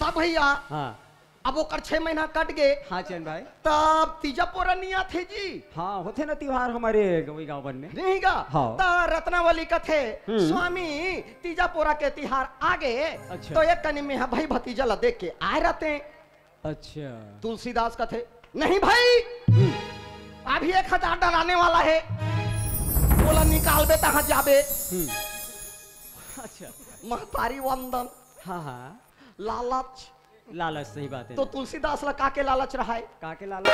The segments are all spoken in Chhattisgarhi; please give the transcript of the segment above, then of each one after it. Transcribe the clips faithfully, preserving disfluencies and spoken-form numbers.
तब भैया, हाँ। अब ओकर छह महीना कट गे। हाँ चैन भाई। तब तीजा पोरा नहीं आथे जी। हाँ, होथे ना तिहार हमर गवई गाँव मन में। नहीं गा? हाँ। त रत्नावली कथे, हम्म। स्वामी, तीजा पोरा के तिहार आगे, अच्छा। तो एक कनी में भाई भतीजा ला देख के आए रहते। अच्छा। तुलसीदास कथे, नहीं भाई, हम्म। अभी एक हजार डराने वाला है, बोला निकालबे तहाँ जाबे। हम्म। अच्छा। महतारी वंदन। हाँ, हाँ। लालच। लालच, सही बात है। तो तुलसीदास ला का के लालच रहा है? का के लालच?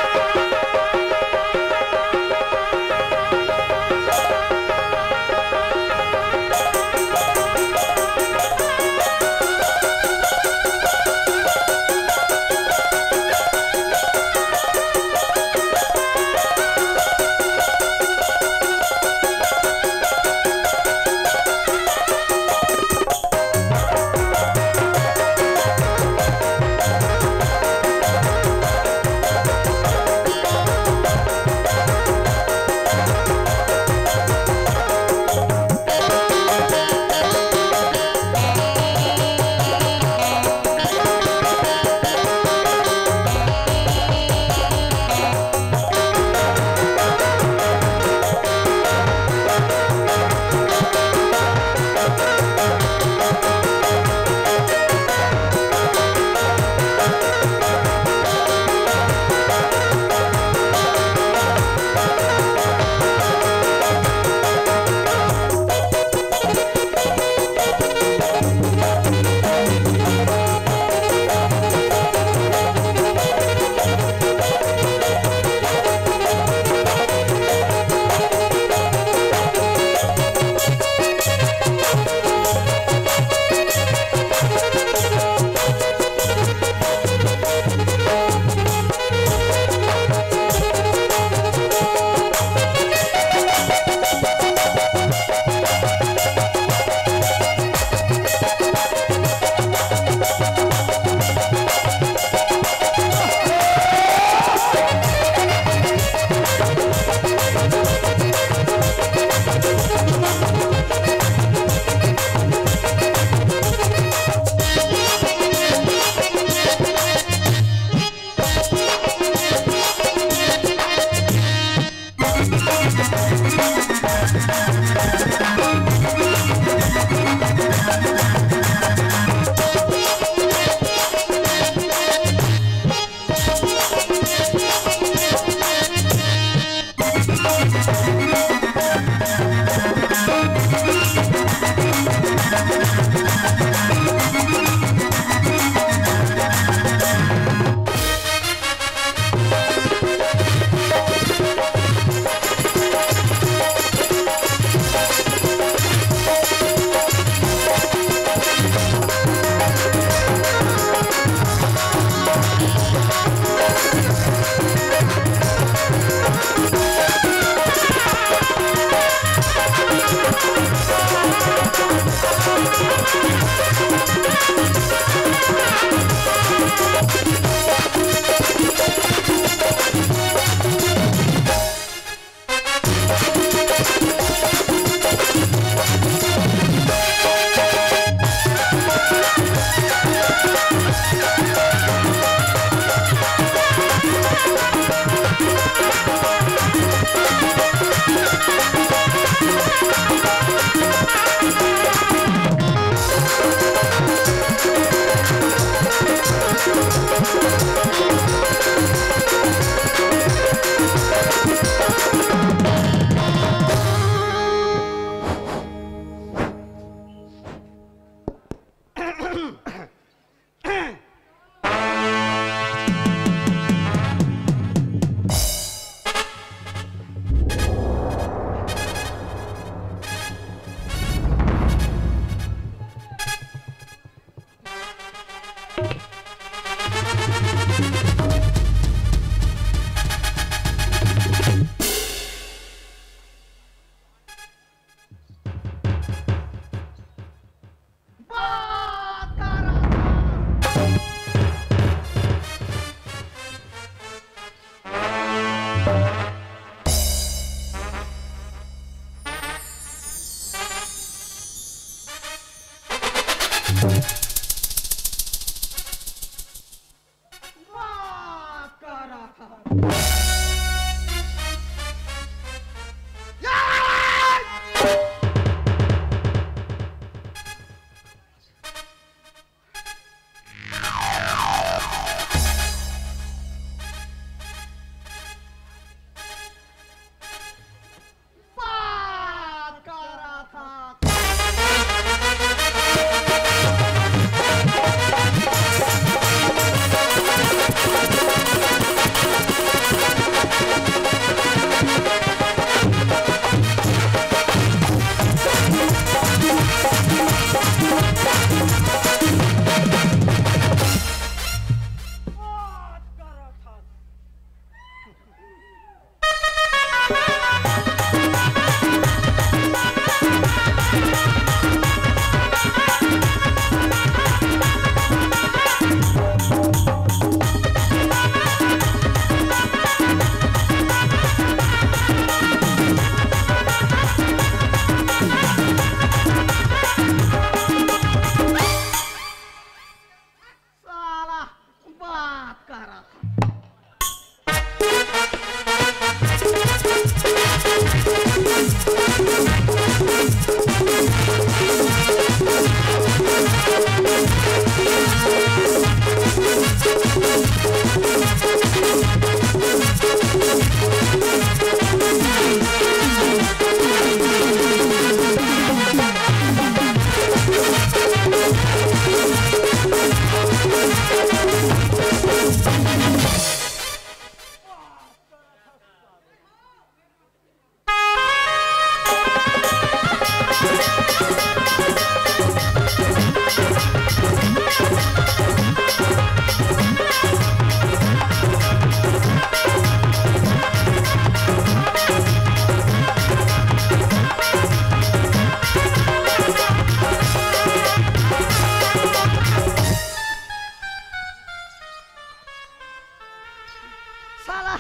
साला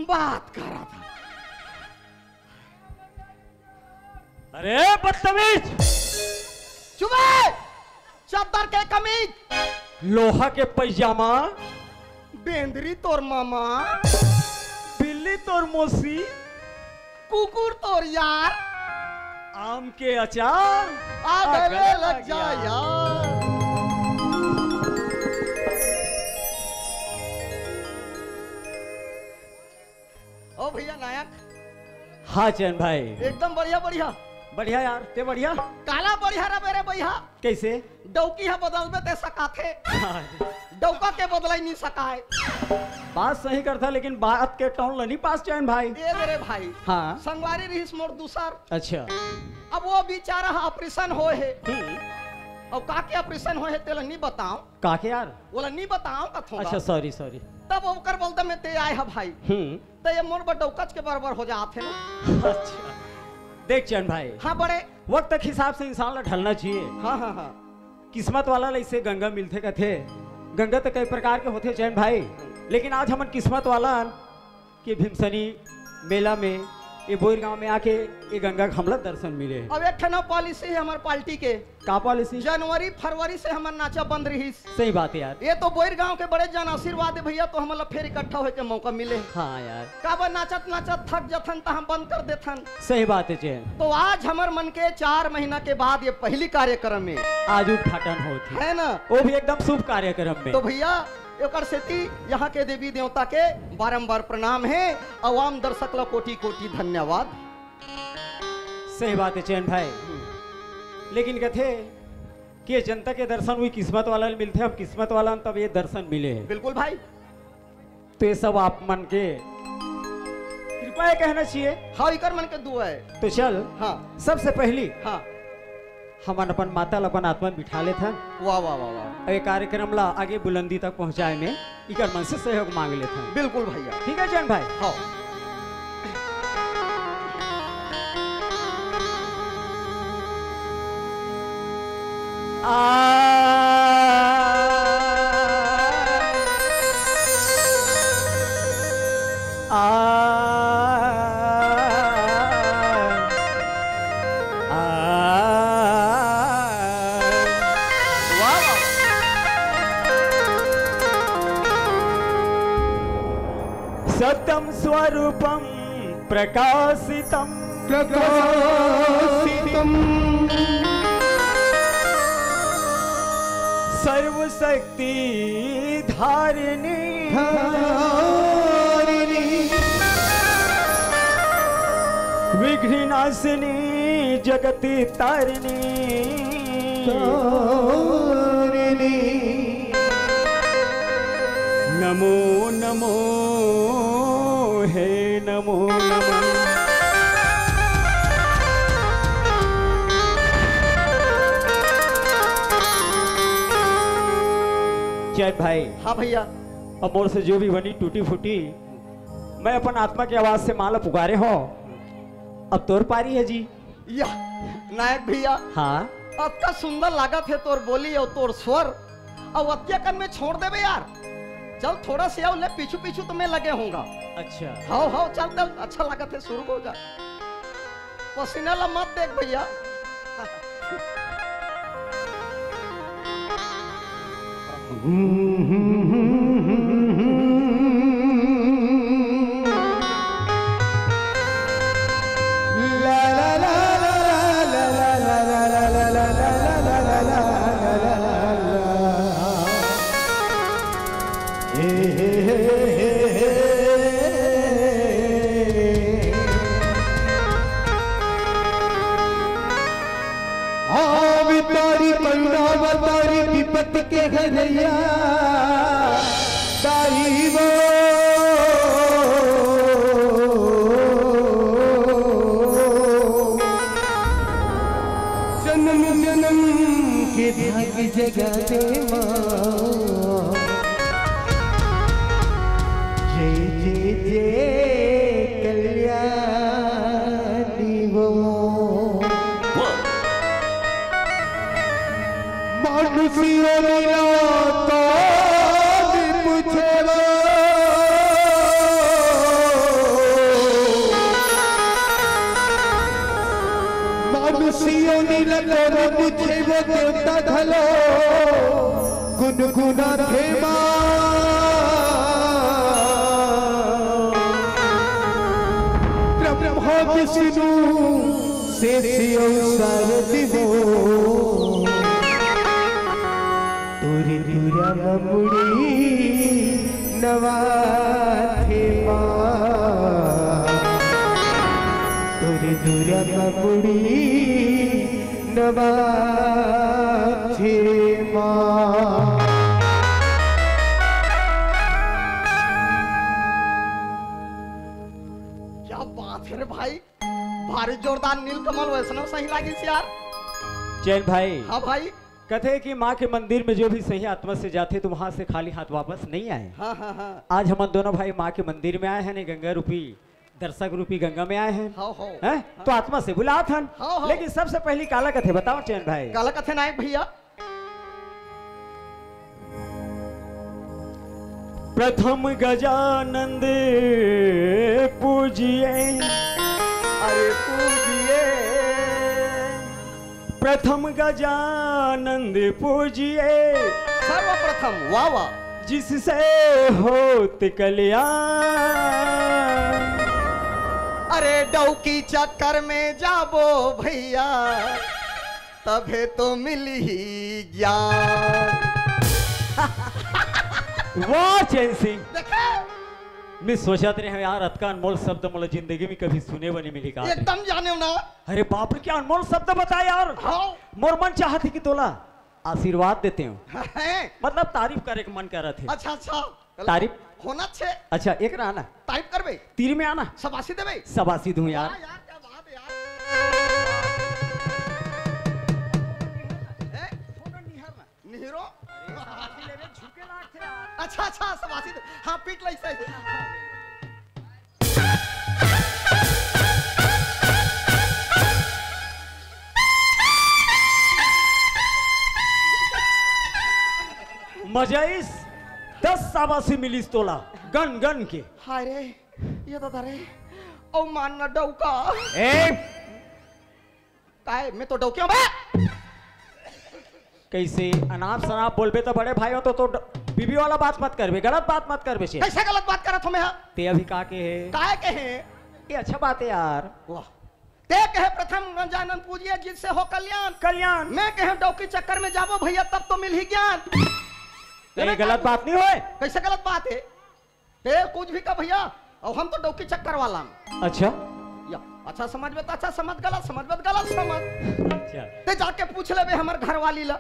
बात करा था। अरे बदतमीज! चुप है! चद्दर के कमीज, लोहा के पैजामा, बेंदरी तोर मामा, बिल्ली तोर मौसी, कुकुर तोर यार, आम के अचार, आ आ गले गले लग लग जा जा। यार। ओ भैया नायक। हाँ चैन भाई। एकदम बढ़िया, बढ़िया। बढ़िया यार, ते बढ़िया? काला बढ़िया रबे रे भैया। कैसे? डौकी ह बदलबे ते सकाथे। हाँ। डौका के बदलाई नहीं सकाय। बात सही करथा, लेकिन बात के टोन ल नहीं पास चैन भाई। ए दे रे भाई। हाँ। संगवारी रहिस मोर दूसर। अच्छा। अब वो बेचारा ह ऑपरेशन होए हे। हम्म। अब का के ऑपरेशन होए हे तेला नहीं बताओ। का के यार? ओला नहीं बताओ कथों अच्छा, गा। Sorry, sorry. तब ओकर बलदा में ते आए ह भाई। हम्म। त ये मोर बर डौकच के बरोबर हो जात हे ना। अच्छा। देख चैन भाई। हाँ बड़े। वक्त के हिसाब से इंसान ला ढलना चाहिए। हाँ, हाँ, हाँ। किस्मत वाला ला इसे गंगा मिलथे कथे। गंगा तो कई प्रकार के होथे चैन भाई, लेकिन आज हमन किस्मत वाला हन कि भीमसनी मेला में ये बोईर गांव में आके ये गंगा के हमला दर्शन मिले। अब एक ठन पॉलिसी है हमार पार्टी के। का पॉलिसी? जनवरी फरवरी से हमर नाचा बंद रहिस। सही बात है यार। ये तो बोईर गांव के बड़े जन आशीर्वाद है भैया, तो हमन ला फिर इकट्ठा होए के मौका मिले। हाँ यार। काबर नाचत नाचत थक जथन त हम बंद कर देथन। सही बात है चैन। तो आज हमर मन के चार महीना के बाद ये पहली कार्यक्रम में आज उद्घाटन होत हे। है ना? वो भी एकदम शुभ कार्यक्रम में। तो भैया एकर सेती यहाँ के देवी देवता के बारंबार प्रणाम हे, अउ आम दर्शक ला कोटि कोटि धन्यवाद। सही बात है चैन भाई, लेकिन कथे कि ये जनता के दर्शन हुई किस्मत वाला ल मिलथे, हम किस्मत वाला हन तब ये दर्शन मिले हे। बिल्कुल भाई। तो ये सब आप मन के कृपा है कहना चाहिए। हाँ, इकर मन के दुआ है। तो चल, हाँ। सबसे पहली हाँ। हमन अपन माता ला अपन आत्मा में बिठा लेथन। वाह, वाह, वाह, वाह। अउ ये कार्यक्रम ला आगे बुलंदी तक पहुंचाए में इकर मन से सहयोग मांग लेथन। बिल्कुल भैया। ठीक है चैन भाई? हाँ। आ, आ, आ। वाह, वाह। सत्यं स्वरूपं प्रकाशितं प्रकाशितं सर्वशक्ति धारिणी धारिणी विघ्ननाशिनी जगत तारिणी तारिणी। नमो नमो हे नमो नमो। जय भाई। हाँ भैया। अब मोर से जो भी बनी टूटी फूटी, मैं अपन आत्मा के आवाज से माला पुकारे हो, अब तोर पारी है जी। या, नायक भैया। हाँ। अतका सुंदर लागत हे तोर बोली अउ तोर स्वर, अउ अतिया कन में छोड़ देबे यार। चल थोड़ा से अउ ले पीछू पीछू तो मैं लगे होंगा। अच्छा। हाव हाव चल चल, अच्छा लागत हे, शुरू हो जा। पसीना ला मत देख भैया। अवतारी करुणावतारी विपत के हरैया दाई वो। जन्म जन्म के भाग जगा दे माँ। जय जय जय कल्याणी वो। मानुषियों मिला तो भी पूछे वो। मानुषियों मिला तो भी पूछे वो देवता धलो। गुनगुना थे माँ। ब्रह्मा विष्णु शेष अवतार दिवो। तोरे दुरा ममुड़ी नवा थे माँ। तोरे दुरा ममुड़ी नवा थे माँ। क्या बात है रे भाई, भारी जोरदार नीलकमल वैष्णव सही लागिस यार। चैन भाई, हाँ भाई। कथे कि माँ के मंदिर में जो भी सही आत्मा से जाथे तो वहां से खाली हाथ वापस नहीं आए। हाँ, हाँ, हाँ। आज हमन दोनों भाई माँ के मंदिर में आए हैं, ने गंगा रूपी, दर्शक रूपी गंगा में आए हैं। हाँ, हाँ। हैं? हाँ। तो आत्मा से बुलात हन। हाँ, हाँ। लेकिन सबसे पहली काला कथे बताओ चैन भाई। काला कथे नायक भैया। प्रथम गजानंद पूजिए। अरे पूजिए। प्रथम गजानंद पूजिए। सर्वप्रथम, वाह, वाह। जिससे होत कल्याण। अरे डौकी चक्कर में जाबो भैया, तभे तो मिलही ज्ञान। वाह चैन सिंह। देखे? मैं सोचत रहे हंव यार, अतका अनमोल शब्द मोला जिंदगी में कभी सुने बर नइ मिली का। एकदम जानेव ना। अरे बाप रे, क्या अनमोल शब्द बताए यार। हाँ। मोर मन चाहत हे कि तोला आशीर्वाद देतेंव। हैं? मतलब तारीफ करे के मन करत हे। अच्छा, अच्छा। तारीफ? होना छे। अच्छा, एक रहा ना। तारीफ करबे? तीर में आना। शाबाशी देबे? शाबाशी दूं यार। वाह यार, क्या बात है यार। हैं? निहरो। अच्छा, अच्छा, शाबाशी दे। हाँ, पीट ला, ऐसे, ऐसे। मजा आइस, दस शाबाशी मिलिस तोला, गन गन के। हाय रे, ये तो धरे। ओ मान ना डौका। ए, काय, मैं तो डौकिया बे। कैसे अनाप शनाप बोलबे तो बड़े भाई हो तो, तो ड-, बीबी वाला बात मत करबे, गलत बात मत करबे से। कैसे गलत बात करत हंव मैं? ते अभी का कहे हे? काय कहे? ये अच्छा बात है यार। वाह। ते कहे प्रथम गजानन पूजिए जिससे हो कल्याण। कल्याण। मैं कहे डौकी चक्कर में जाबो भैया तब तो मिलही ज्ञान। ये गलत बात नहीं होय। कैसे गलत बात है? ते कुछ भी का भैया, अउ हम तो डौकी चक्कर वाला हन। अच्छा। या, अच्छा समझबे त अच्छा समझ, गलत समझबे त गलत समझ। अच्छा। ते जाके पूछ लेबे हमर घरवाली ला।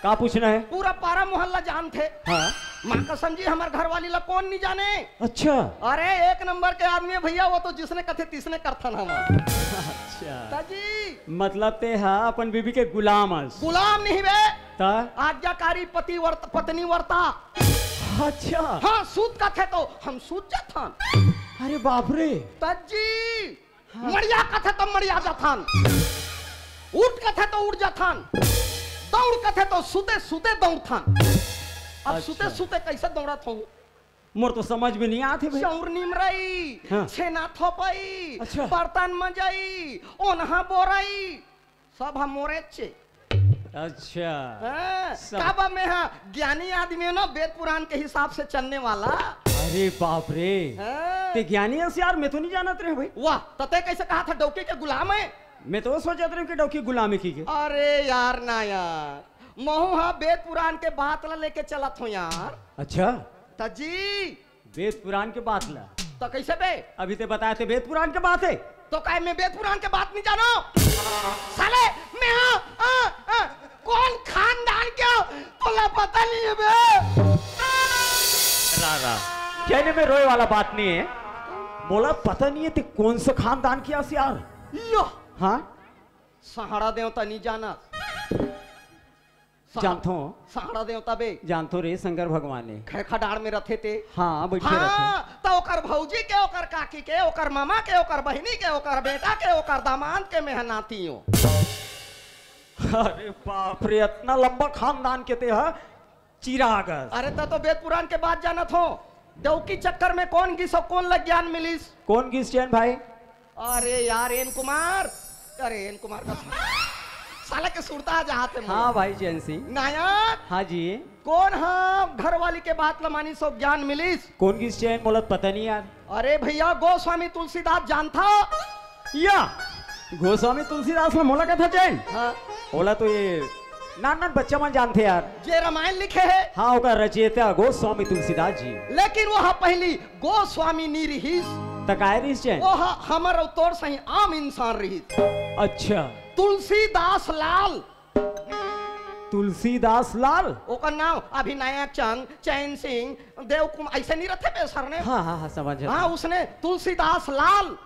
का पूछना है? पूरा पारा मोहल्ला जानथे। हाँ। माँ कसम जी हमर घरवाली ला कोन नइ जाने। अच्छा। अरे एक नंबर के आदमी है भैया, वो तो जिसने कथे तिसने करथन हम। अच्छा। ताजी। मतलब ते हा अपन बीबी के गुलाम हस। गुलाम नहीं बे। त? आज्ञाकारी पतिवर्त-, पत्नीवर्ता। अच्छा। हाँ, सूत कथे तो हम सूत जाथन। अरे बाप रे। तज्जी, हाँ। मड़िया कथे तो मड़िया जाथन। उठ कथे तो उठ जाथन। दौड़ कथे तो सुते सुते दौड़थन। अब अच्छा। सुते सुते कैसे दौड़त हंव? मोर तो समझ में नहीं आत हे भाई। चाउर निमरई, हाँ। छेना थोपई, अच्छा। बर्तन मंजई, ओन्हा बोरई, सब ह मोरेच हे। अच्छा। हाँ, सब। काबर मैं हा ज्ञानी आदमी हंव ना, वेद पुराण के हिसाब से चलने वाला। अरे बाप रे। हाँ। ते ज्ञानी हस यार, मैं तो नहीं जानत रहेंव भाई। वाह, त ते कैसे कहा था डौकी के गुलाम है? मैं तो सोचत रहेंव कि डौकी गुलाम हे कहिके। अरे यार ना यार, महूं हा वेद पुराण के बात ला लेके चलत हंव यार। अच्छा। त जी। वेद पुराण के बात ला। त कइसे बे? अभी ते बताए थे वेद पुराण के बात हे। तो काय मैं वेद पुराण के बात नहीं जानो? साले, मैं हाँ, हाँ, हाँ, कौन खानदान के हूँ, तोला पता नहीं है बे। रा, रा। कहने में रोए वाला बात नहीं है। मोला पता नहीं है ते कौन सा खानदान के हस यार। यो। हाँ? सहाड़ा देवता नहीं जाना। सहा-, जानथो। सहाड़ा देवता बे। जानथो रे शंकर भगवान ने। खैखा डाड़ में रथे ते। हाँ, बैठे हाँ, रथे। त ओकर भौजी के, ओकर काकी के, ओकर मामा के, ओकर बहिनी के, ओकर बेटा के, ओकर दामाद के मेहनाती हो। अरे बाप रे, इतना लंबा खानदान के ते ह चिराग हस। अरे त तो वेद पुराण के बात जानत हो। डौकी चक्कर में कौन गिस अउ कौन ल ज्ञान मिलिस? कौन गिस चैन भाई? अरे यार, एन कुमार। अरे एन कुमार का साला के सुरता आ जात हे मोला। हाँ भाई चैन सिंह। नायक। हाँ जी। कौन हा घरवाली के बात ल मानिस अउ ज्ञान मिलिस? कौन गिस चैन, मोला पता नहीं यार। अरे भैया, गोस्वामी तुलसीदास जानथा? या, गोस्वामी तुलसीदास ला मोला कथा चैन? हाँ। ओला तो ये नान नान बच्चा मन जानथे यार। जे रामायण लिखे हे। हाँ, ओकर रचयिता गोस्वामी तुलसीदास जी। लेकिन वो हा पहली गोस्वामी नी रिहिस। त काय रिहिस चैन? वो हा हमर अउ तोर सही आम इंसान रिहिस। अच्छा। तुलसीदास लाल। तुलसीदास लाल? ओकर नाम अभिनायक चंद, चैन सिंह, देव कुमार, ऐसे नहीं रहते बे सर ने? हाँ, हाँ, हाँ, समझ हाँ, गया। उसने तुलसीदास लाल।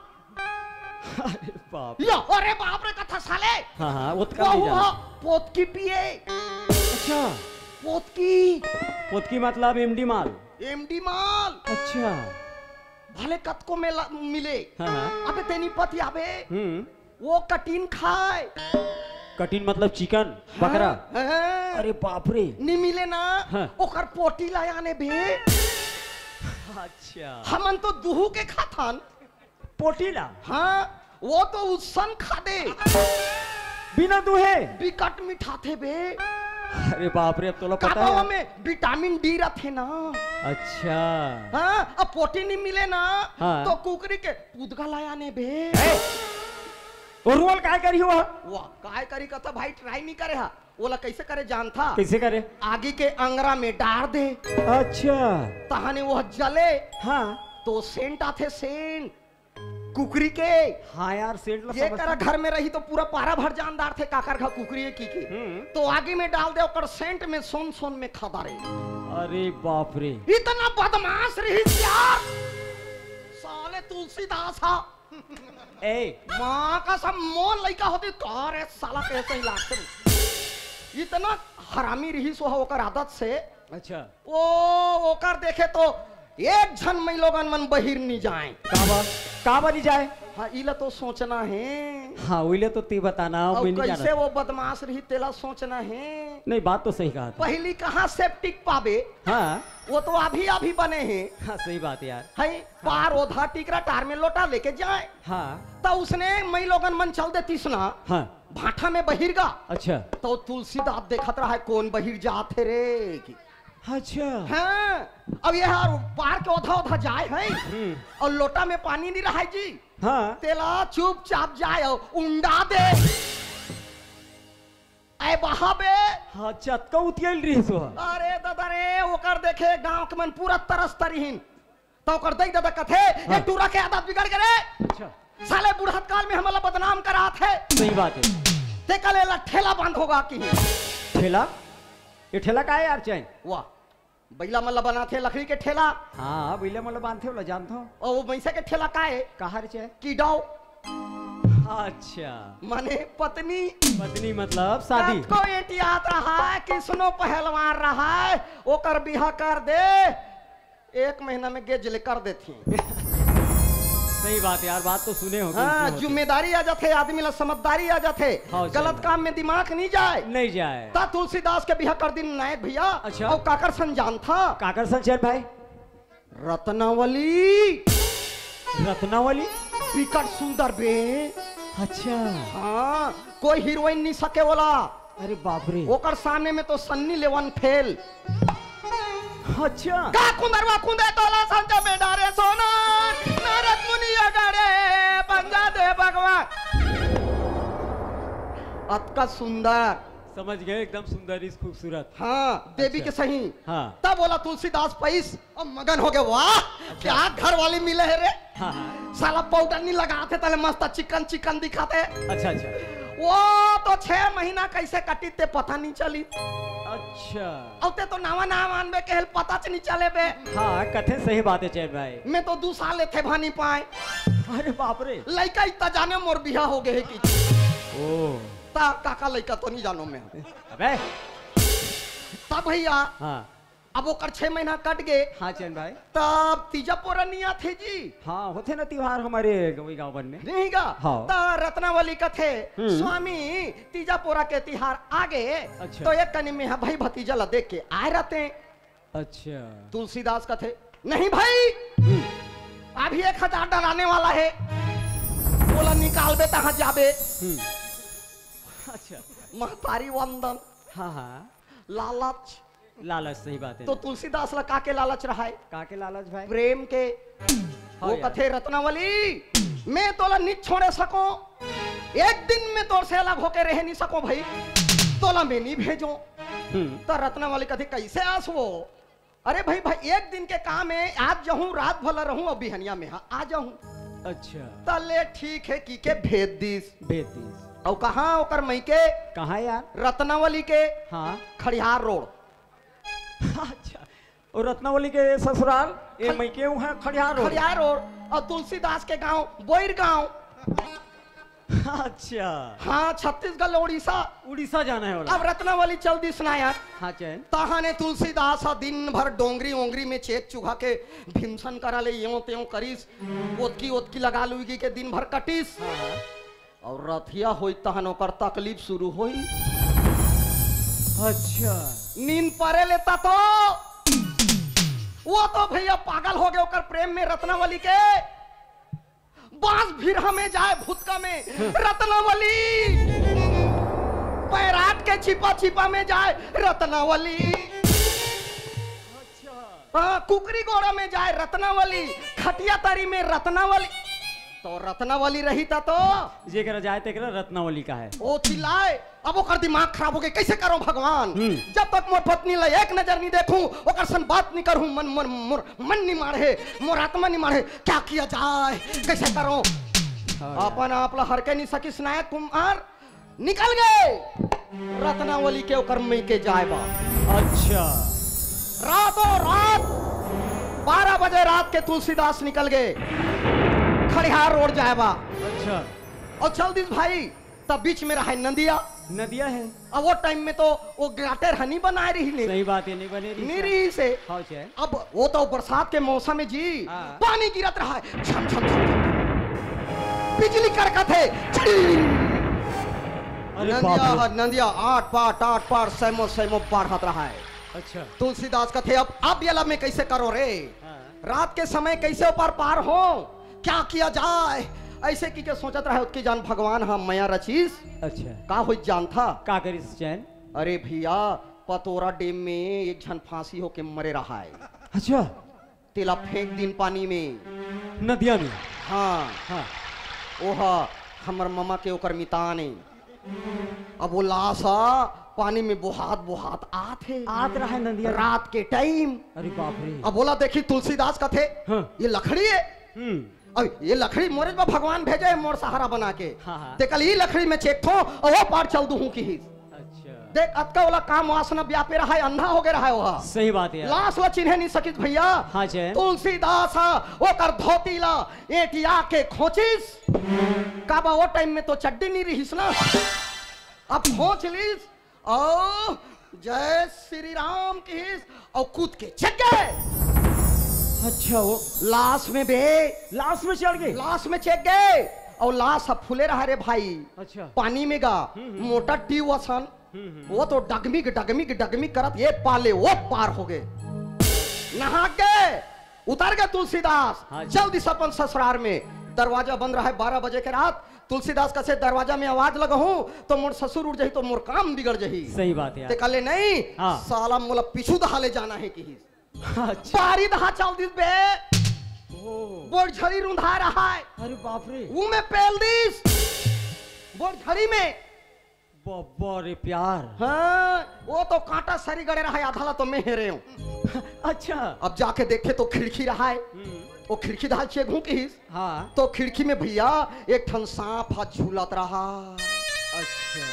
अरे बाप। या, अरे बाप रे, कथा साले। हाँ, हाँ, ओतका वो नहीं हुआ जाना। पोतकी पिए। अच्छा। पोतकी। पोतकी मतलब एमडी माल। एमडी माल। अच्छा। भले कतको में ला-, मिले। हाँ, हाँ। अबे तेनी पति आबे। हम्म। वो कटिन खाए। कटिन मतलब चिकन, हाँ, बकरा? हाँ। अरे बाप रे। नी मिले ना, हाँ। ओकर पोटी ला आने बे। अच्छा। हमन तो दुहू के खाथन। पोटी ला? हाँ, वो तो उसन खादे। बिना दुहे? बिकट मिठाथे बे। अरे बाप रे, अब तोला पता काबा है? में विटामिन डी रथे ना। अच्छा। हाँ, अब पोटी नी मिले ना, हाँ। तो कुकरी के पुदगा ला आने बे। ए, ओरुआ ल काय करी हुआ? वाह, काय करी कथा भाई, ट्राई नहीं करे हा। ओला कैसे करे जानथा? कैसे करे? आगी के अंगरा में डार दे। अच्छा। तहाने वो जले। हाँ। तो सेंट आथे, सेंट। कुकरी के। हाँ यार, सेंट ला ये समझ करा घर में रही तो पूरा पारा भर जान डारथे काकर घर कुकरी है की के। हम्म। तो आगी में डाल दे, ओकर सेंट में सोन सोन में खा डारे। अरे बाप रे। इतना बदमाश रही यार। साले तुलसीदास हा। ए। माँ कसम, मोर लइका होती तो, अरे साला कैसे ही लागते। इतना हरामी रही सो ओकर आदत से। अच्छा। ओ, ओकर देखे तो एक झन मई लोगन मन बहिर नी जाए। काबर? काबर नी जाए? हाँ, इला तो सोचना है। हाँ, उइला तो ती बताना, अउ मैं नी कैसे जानत। वो बदमाश रही, तेला सोचना है। नहीं, बात तो सही कहा था। पहली कहाँ सेप्टिक पाबे? हाँ। वो तो अभी, अभी बने हैं। हाँ, सही बात है यार। है, हाँ। पार ओधा टिकरा टार में लोटा लेके जाए। हाँ। तो उसने मई लोगन मन चल देतिस ना। हाँ। भाठा में बहिर गा। अच्छा। तो तुलसीदास देखत रहा है, कौन बहिर जात है रे की। अच्छा। हाँ, अब ये हर पार के ओधा ओधा जाए है हम्म। और लोटा में पानी नहीं रहा है जी। हाँ। तेला चुपचाप जाए और उंडा दे। ऐ बहाबे। हाँ, चतका उतियाइल रही सो। अरे दादा रे, ओकर देखे गांव के मन पूरा तरस तरिहिन। तो ओकर दई दादा कथे, "ये हाँ। टूरा के आदत बिगड़ गे रे। अच्छा। साले बुढ़त काल में हमला बदनाम करात है।" सही बात है। ते कल एला ठेला बंद होगा की। ठेला? ये ठेला का है यार चैन? वाह, बैला मन ला बनाथे लकड़ी के ठेला। हाँ, बैला मन ला बांधथे, ओला जानथो। और वो भैंसा के ठेला का है? कहाँ रे चैन? कीडाओ। अच्छा। माने पत्नी। पत्नी मतलब शादी। कतको एटियात रहा है, किसनो पहलवान रहा है, ओकर बिहा कर दे। एक महीना में गेज ले कर देथी। सही बात यार, बात तो सुने हो, हाँ, सुने हो। जिम्मेदारी आ जाथे, आदमी ला समझदारी आ जाथे, हाँ, सही गलत बात। काम में दिमाग नहीं जाए। नहीं जाए। ता तुलसीदास के बिहा कर दिन नायक भैया। अच्छा। और काकर सन जानथा? काकर सन चैन भाई? रत्नावली। रत्नावली? बिकट सुंदर बे। अच्छा। हाँ, कोई हीरोइन नहीं सके वाला। अरे बाप रे। ओकर सामने में तो सन्नी लेवन फेल। अच्छा। का कुंदरवा कुंदे तोला संत में डारे सोना, नारद मुनि अगड़े पंजा दे भगवान। अतका सुंदर। समझ गए, एकदम सुंदर, इस खूबसूरत। हाँ, देवी अच्छा। के सही। हाँ। तब बोला तुलसीदास पैस, अब मगन हो गए, वाह, क्या घर वाली मिले है रे। हाँ, हाँ। साला पाउडर नहीं लगाते, तले मस्त चिकन चिकन दिखाते। अच्छा, अच्छा। वो तो छह महीना कैसे कटी ते पता नहीं चली। अच्छा। अब ते तो नवा नाम आनबे के हेल पता च नहीं चले बे। हाँ, कथे सही बात है चैन भाई। मैं तो दू साल लेथे भानी पाए। अरे बाप रे। लइका इतना जाने मोर बिहा हो गए है कि ओ। ता काका लइका तो नहीं जानो मैं। अबे। तब भैया, हाँ। अब ओकर छह महीना कट गए, हाँ चैन भाई। तब तीजा पोरा नहीं आथे जी। हाँ, होथे ना त्योहार हमारे गंवई गाँव मन में। नहीं गा। हाँ। त रत्नावली कथे, हम्म। स्वामी, तीजा पोरा के तिहार आगे, अच्छा। तो एक कनी में भाई भतीजा ला देख के आए रहते। अच्छा। तुलसीदास कथे, नहीं भाई, हम्म, अभी एक हजार डराने वाला है, बोला निकालबे तहाँ जाबे। हम्म। अच्छा। महतारी वंदन, हाँ, हाँ। लालच। लालच, सही बात है। तो तुलसीदास ला का के लालच रहा है? का के लालच भाई? प्रेम के। हाँ वो यार। कथे, रत्नावली, मैं तोला नहीं छोड़े सको, एक दिन में तोर से अलग होके रह नहीं सको भाई, तोला मैं नहीं भेजो। हम्म। तो रत्नावली कथे, कैसे आस वो? अरे भाई, भाई, एक दिन के काम है, आज जाहूँ, रात भला रहूँ, अब बिहनिया में हाँ आ जाहूँ। अच्छा। तले ठीक है की के भेज दीस। भेज दीस। और कहाँ ओकर मई के? कहाँ यार? रत्नावली के हाँ। खड़ियार रोड। अच्छा। और रत्नावली के ससुराल ये खल- मई के वहाँ खड़ियार रोड। खड़ियार रोड और तुलसीदास के गांव बोईर गांव। अच्छा। हाँ, छत्तीसगढ़ उड़ीसा। उड़ीसा जाना है वाला। अब रत्नावली चल दिस ना यार। हाँ चैन। तहाने तुलसीदास हा दिन भर डोंगरी ओंगरी में चेक चुघा के भीमसन करा ले यो त्यो करिस, ओतकी ओतकी लगा लुगी के दिन भर कटिस। हाँ, हाँ। और रथिया होई तहन ओकर तकलीफ शुरू होई। अच्छा। नींद परे लेता तो वो तो भैया पागल हो गए ओकर प्रेम में रत्नावली के। बांस भिरहा में जाए भुतका में रत्नावली, पैराट के छिपा छिपा में जाए रत्नावली, हाँ, कुकरी गोड़ा में जाए रत्नावली, खटिया तरी में रत्नावली। तो रत्नावली रही था तो जेकरा जाए तेकरा रत्नावली का है। ओ चिल्लाए, अब ओकर दिमाग खराब हो गए, कैसे करो भगवान? हम्म। जब तक मोर पत्नी ला एक नजर नहीं देखूं, ओकर सन बात नहीं करूं, मन मन मोर मन नहीं माढ़े, मोर आत्मा नहीं माढ़े, क्या किया जाए, कैसे करो? हाँ। अपन आप ला हर के नहीं सकिस नायक कुमार निकल गए रत्नावली के ओकर मई के जाए बा। अच्छा। रातों रात बारह बजे रात के तुलसीदास निकल गए खड़ियार रोड जाए बा। अच्छा। और चल दिस भाई, तब बीच में रहा नदिया। नदिया है। अब वो टाइम में तो वो गाटर हनी बनाए रही ने। सही बात है, नहीं बने रही नहीं सर। रही से। हाँ, चाहे। अब वो तो बरसात के मौसम में जी हाँ। पानी गिरत रहा है, छम छम छम छम। बिजली कड़कत है, छिड़ी। अरे नंदिया बाप रे। ह-, नंदिया आठ पाट आठ पाट सैमो सैमो बाढ़त रहा है। अच्छा। तुलसीदास कथे, अब अब ये लब में कैसे करो रे? हाँ। रात के समय कैसे ऊपर पार हो, क्या किया जाए? ऐसे की के सोचत रहे, उतकी जान भगवान हा मया रचीस। अच्छा। का होई जान था? का करिस चैन? अरे भैया, पतोरा डेम में एक झन फांसी होके मरे रहा है। अच्छा। तेला फेंक दिन पानी में। नदिया में। हाँ। हाँ। ओहा हमर ममा के ओकर मितान है। अब वो लाश हा पानी में बोहात बोहात आत है। आत रहा है नदिया में। रात के टाइम। अरे बाप रे। अब बोला, देखी तुलसीदास कथे, हाँ। ये लकड़ी है। हम्म। अब ये लकड़ी मोरे बा भगवान भेजे है मोर सहारा बना के। हाँ, हाँ। ते कल ये लकड़ी में चेक थो और वो पार चल दूहूं की। अच्छा। देख, अतका वाला काम वासना व्यापे रहा है, अंधा हो गया रहा है वह। सही बात है यार। लाश ला चिन्हे नहीं सकिस भैया। हाँ, जय। तुलसीदास हा ओकर धोती ला एटिया के खोचिस। काबा वो टाइम में तो चड्डी नहीं रहीस ना। अब खोच लीस। ओ जय श्री राम किहिस। और कूद के चढ़ गए। अच्छा, वो लाश में बे। लाश में चढ़ गए। लाश में चढ़ गए। और लाश अब फूले रहा रे भाई। अच्छा। पानी में गा। हम्म, हम्म। मोटा टीव असन। हम्म, हम्म। वो तो डगमिग डगमिग डगमिग करत ये पाले वो पार हो गए। नहा गए, उतर गए तुलसीदास। हाँ जी। जल्दी से अपन ससुरार में। दरवाजा बंद रहा है बारह बजे के रात। तुलसीदास कसे दरवाजा में आवाज लगहूं तो मोर ससुर उठ जाही तो मोर काम बिगड़ जाही। सही बात है ते यार। कहले नहीं, हाँ। साला मोला पीछू दहा ले जाना है किहिस। अच्छा। बारी दहा चल दिस बे। ओ। बोरझड़ी रुंधा रहा है। अरे बाप रे। वो में पेल दिस। बोरझड़ी में। बब्बा रे प्यार। हाँ, वो तो कांटा सरी गड़े रहा है, आधा ला तो मैं हेरे हूँ। अच्छा। अब जाके देखे तो खिड़की रहा है, हम्म। वो खिड़की धाल चेघूं किहिस। हाँ। तो खिड़की में भैया एक ठन सांप ह झूलत रहा। अच्छा।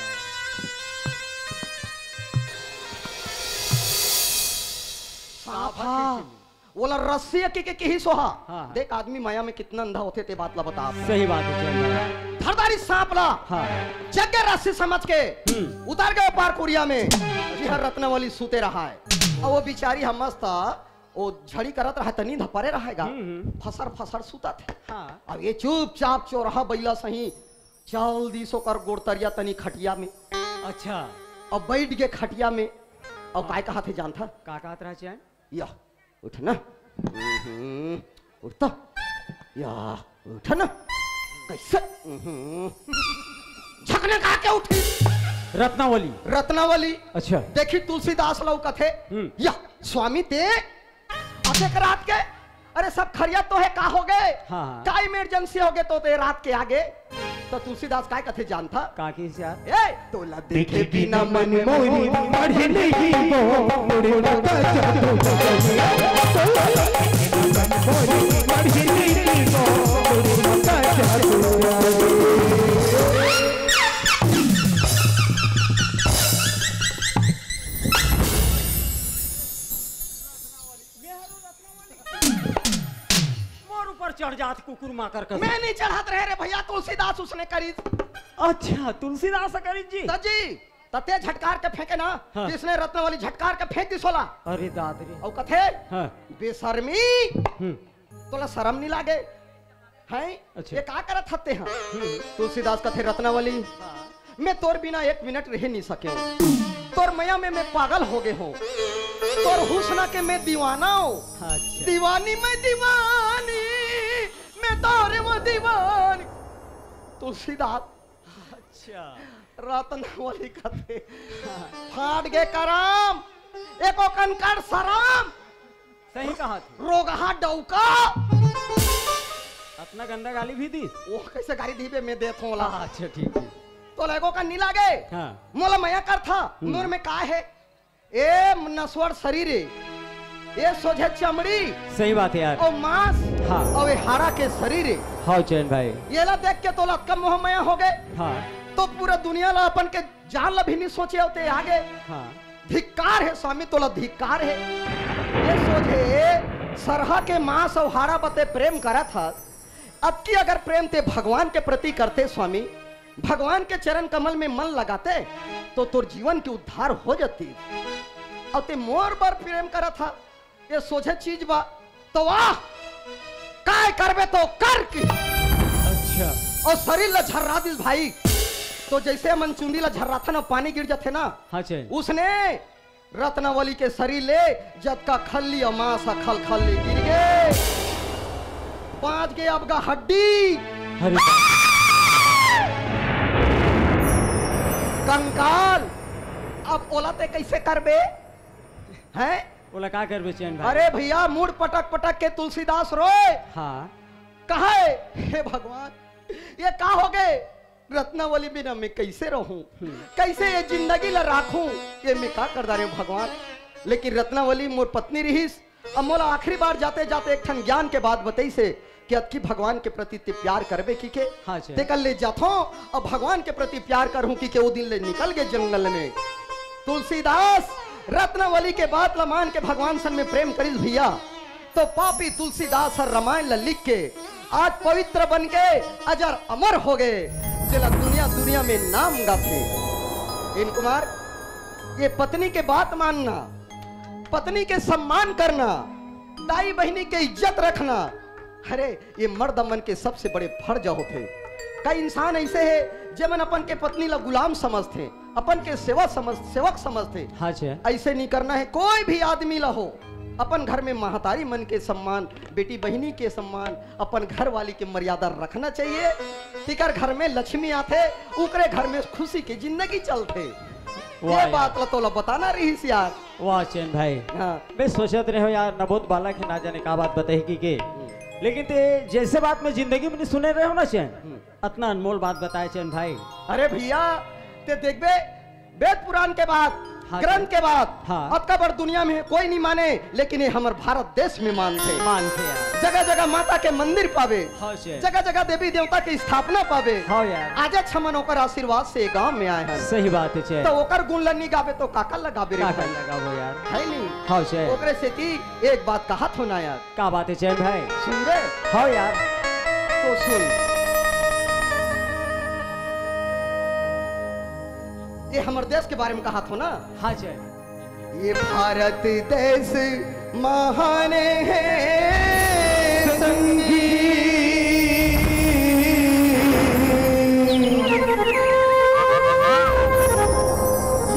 सांप ह हाँ। खिड़की में। ओला रस्सी के, के, किहिस ओहा। हाँ, हाँ। देख, आदमी माया में कितना अंधा होथे, ते बात ला बता। सही बात है, चल रहा है। धरदारी सांप ला। हाँ। जग्गे रस्सी समझ के हम्म। उतर गए पार कुरिया में, जिहाँ रत्नावली सूते रहा है। अब वो बिचारी ह मस्त, वो झड़ी करत रहा, त नींद परे रहेगा। हम्म, हम्म। फसर फसर सूतत हे। हाँ। अब ये चुपचाप चोरहा बइला सही चल दिस ओकर गोड़तरिया तनी खटिया में। अच्छा। अब बैठ गे खटिया में। अब हाँ। काय कहत हे जानथा? का कहत रहा चैन? या, उठ ना। हम्म, उठ तो। या, उठ ना। कैसे? हम्म। झकने का के उठी? रत्नावली। रत्नावली। अच्छा। देखी तुलसीदास ला कथे, हम्म। या, स्वामी ते अतेक रात के, अरे सब खरिया तो है, का हो गए? हाँ, हाँ। का इमरजेंसी हो गए तो ते रात के आगे? तो तुलसीदास काय कथे जानथा? का किहिस यार? ए, तोला देखे बिना मन मोरी मढ़ी नहीं वो, मुड़ी मुड़ा जादू। तोला देखे बिना मन मोरी मढ़ी नहीं वो, मुड़ी मुड़ा जादू। मोर ऊपर चढ़ जात कुकुर माकर कस। मैं नहीं चढ़त रहे रे भैया, तुलसीदास उसने करी। अच्छा, तुलसीदास करी जी? त जी, तते झटकार के फेंके ना, हाँ। इसने रत्नावली झटकार के फेंक दिस ओला। अरे दाद रे। अउ कथे, हाँ। बेशर्मी, हम्म। तोला शरम नहीं लागे? हैं? अच्छा। ये का करत हते हैं? हम्म। तुलसीदास कथे, रत्नावली, हाँ। मैं तोर बिना एक मिनट रह नहीं सके हूँ। तोर मया में मैं पागल हो गए हूँ। तोर हुस्ना के मैं दीवाना हूँ। अच्छा। दीवानी मैं दीवानी, मैं तोरे वो दीवानी। तुलसीदास। अच्छा। रत्नावली कथे, फाट गे करम, एको कन कर शरम। सही कहा तू। रोगहा डौका। अतना गंदा गाली भी दिस? वो कैसे गाली दी बे, मैं देत हूँ ओला। अच्छा, ठीक, ठीक। तोला एको कन नहीं लागे? हाँ। मोला मया करथा, हम्म। मोर में का है? ए नसवर शरीर है, ए सोझे चमड़ी। सही बात है यार। अउ मांस, हाँ। अउ ए हाड़ा के शरीर है। हाँ चैन भाई। एला देख के तोला अतका मोह मया हो गए। हाँ। तो पूरा दुनिया ला अपन के जान ला भी नहीं सोचे होते आगे। हाँ। धिक्कार है स्वामी, तोला धिक्कार है। ये सोझे सरहा के मांस अउ हाड़ा बते प्रेम करत हस, अतकी अगर प्रेम ते भगवान के प्रति करते स्वामी, भगवान के चरण कमल में मन लगाते, तो तोर जीवन के उद्धार हो जाती। अउ ते मोर बर प्रेम करत हा, ये सोझे चीज बा, तो वाह, काय करबे तो कर की। अच्छा। अउ शरीर ला झर्रा दिस भाई, तो जैसे हमन चुंदी ला झर्राथन अउ पानी गिर जाथे ना, हाँ, चैन। उसने रत्नावली के शरीर ले जतका खल्ली अउ मांस ह खल खल ले गिर गे। बांच गे अबगा हड्डी। अरे बाप। कंकाल। अब ओला ते कैसे करबे? हैं? ओला का करबे चैन भाई? अरे भैया, मुड़ पटक पटक के तुलसीदास रोए। हाँ। कहे, हे भगवान, ये का हो गए? रत्नावली बिना मैं कैसे रहूं? हम्म। कैसे ये जिंदगी ला राखूं? ये मैं का कर डारे हूं भगवान? लेकिन रत्नावली मोर पत्नी रहिस, अब मोला आखिरी बार जाते जाते एक ठन ज्ञान के बात बतइस हे कि अतकी भगवान के प्रति ते प्यार करबे की के? हाँ, चैन। तेकर ले जाथों, अब भगवान के प्रति प्यार करहूं की के, वो दिन ले निकल गए जंगल में। तुलसीदास रत्नावली के बात ला मान के भगवान संग में प्रेम करिस भैया। तो पापी तुलसीदास हर रामायण ला लिख के आज पवित्र बन के अजर अमर हो गए, जेला दुनिया दुनिया में नाम गाथे। एन कुमार, ये पत्नी के बात मानना, पत्नी के सम्मान करना, दाई बहिनी के इज्जत रखना, अरे ये मर्द मन के सबसे बड़े फर्ज होथे। कई इंसान ऐसे हे जेमन अपन के पत्नी ला गुलाम समझथे, अपन के सेवा समझ, सेवक समझथे। हाँ जी। ऐसे नहीं करना है, कोई भी आदमी ला हो, अपन घर में महतारी मन के सम्मान, बेटी बहिनी के सम्मान, अपन घर वाली के मर्यादा रखना चाहिए। तिकर घर में लक्ष्मी आथे, उकरे घर में खुशी की जिंदगी चलथे। वाह ये यार। बात ला तोला बताना रहिस यार। वाह चैन भाई। हाँ। मैं सोचत रहे हो यार, नबोध बालक है, ना जाने का बात बताही की के। हम्म। लेकिन ते जैसे बात मैं जिंदगी में नहीं सुने रहे हो ना चैन, हम्म। अतना अनमोल बात बताए चैन भाई। अरे भैया, ते देखबे, वेद पुराण के बाद, हाँ जी। ग्रंथ के बाद, हाँ। अतका बड़ दुनिया में कोई नहीं माने, लेकिन ये हमर भारत देश में मानथे। मानथे यार। जगह जगह माता के मंदिर पावे, हाँ जी। जगह जगह देवी देवता के स्थापना पावे। हाँ यार। आजे छमन ओकर आशीर्वाद से ये गांव में आए हैं। सही बात है जी। तो ओकर गुण ल नी गाबे तो काकर ल गाबे रे काकर भाई? ल गाबो यार। है नहीं? हाँ जी। ओकरे सेती एक बात कहत हों ना यार। का बात है चैन भाई? सुन रे। हाँ यार। तो सुन, ये हमर देश के बारे में कहत हों ना। हाँ जी। ये भारत देश महान है संगी।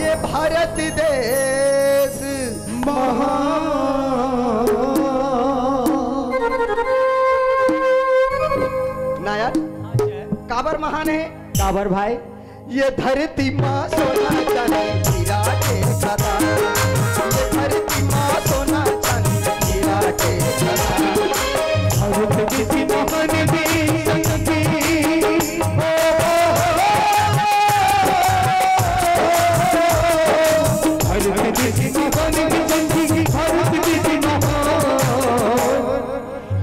ये भारत देश महान। ना यार, काबर महान है? काबर भाई? ये धरती माँ सोना चांदी हीरा के खदान। ये धरती माँ सोना चांदी हीरा के खदान। भारत देश महान देश संगी। ओ, भारत देश महान देश संगी। भारत देश महान।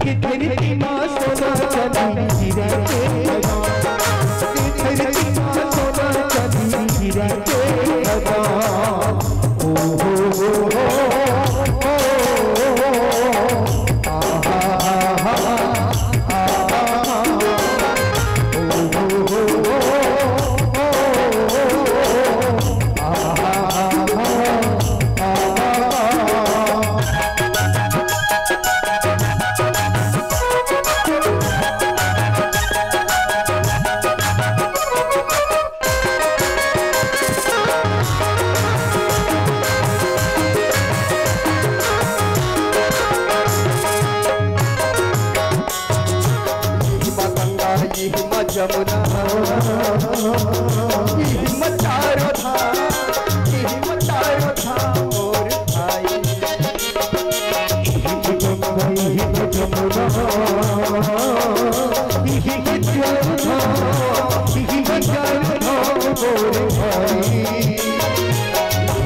ये धरती माँ सोना चांदी हीरा के खदान। ये धरती माँ सोना चांदी हीरा के खदान। ओ हो हो हो, ओ हो हो हो, आहा हा हा, आहा हा हा, ओ हो हो हो, ओ हो हो हो, आहा हा हा, आहा हा हा। इही मा गंगा, इही मा जमुना, इही मा चारों धाम, इही मा चारों धाम मोर भाई। इही मा गंगा, इही मा जमुना, इही मा चारों धाम, इही मा चारों धाम मोर भाई। इही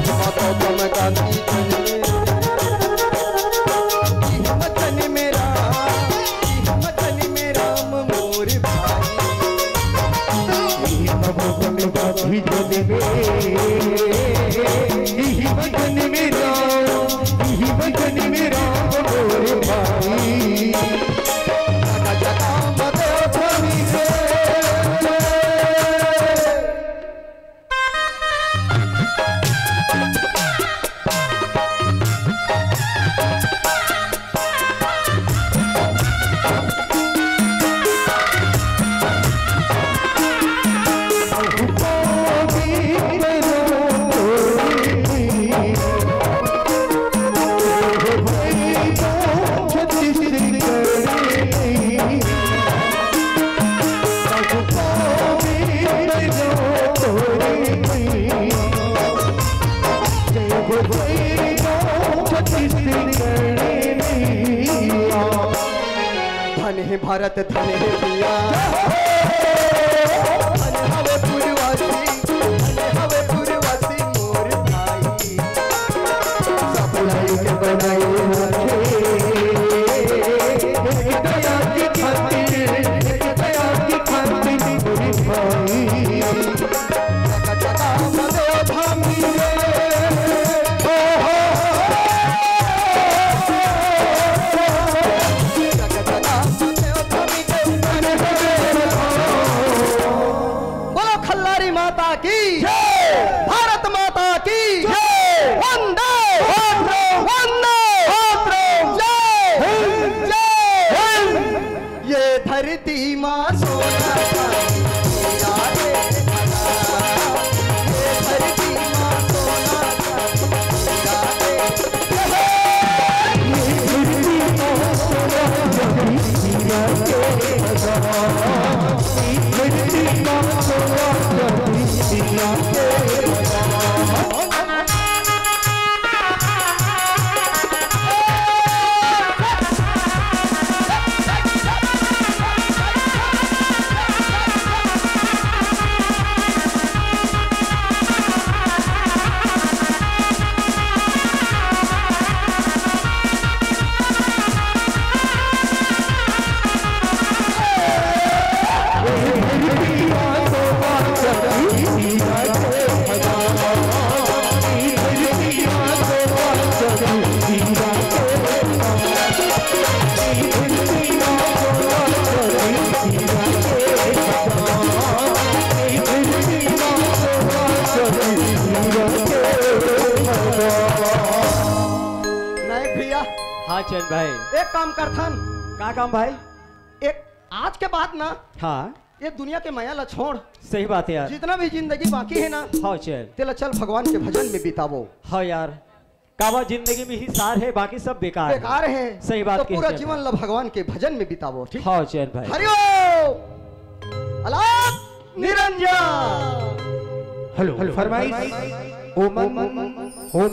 मा गौतम गांधी जी, इही मा जन्मे राम, इही मा जन्मे राम मोर भाई। इही मा गौतम गांधी जन्मे, इही मा जन्मे राम, इही मा जन्मे राम मोर भाई। जगा जगा मदो धनी से। धन हे भारत, धन हे भैया। धन हवे पूर्ववासी, धन हवे पूर्ववासी मोर भाई। सब लाई के बनाई रखे, एक दया की खातिर, एक दया की खातिर मोर भाई। बोलो खल्लारी माता की जय। भारत माता की जय। वंदे मातरम। वंदे मातरम। जय हिंद, जय हिंद। ये धरती माँ सोना चांदी हीरा के खदान। ये धरती माँ सोना चांदी हीरा के खदान। ये धरती माँ सोना चांदी हीरा के खदान। ये धरती माँ सोना चांदी हीरा के खदान। चैन भाई। एक काम करथन। का काम भाई? एक, आज के बाद ना, हाँ। ये दुनिया के मया ला छोड़। सही बात है यार। जितना भी जिंदगी बाकी है ना, हाँ चैन। तेला चल भगवान के भजन में बितावो। हाँ यार, काबर जिंदगी में ही सार है, बाकी सब बेकार है। बेकार है। सही बात तो कहे पूरा चैन जीवन भाई। ला भगवान के भजन में बितावो, ठीक? हाँ चैन भाई। हरि ओम। अलाप निरंजन। हेलो, हेलो, फरमाइश। ओम, ओम, ओम, ओम।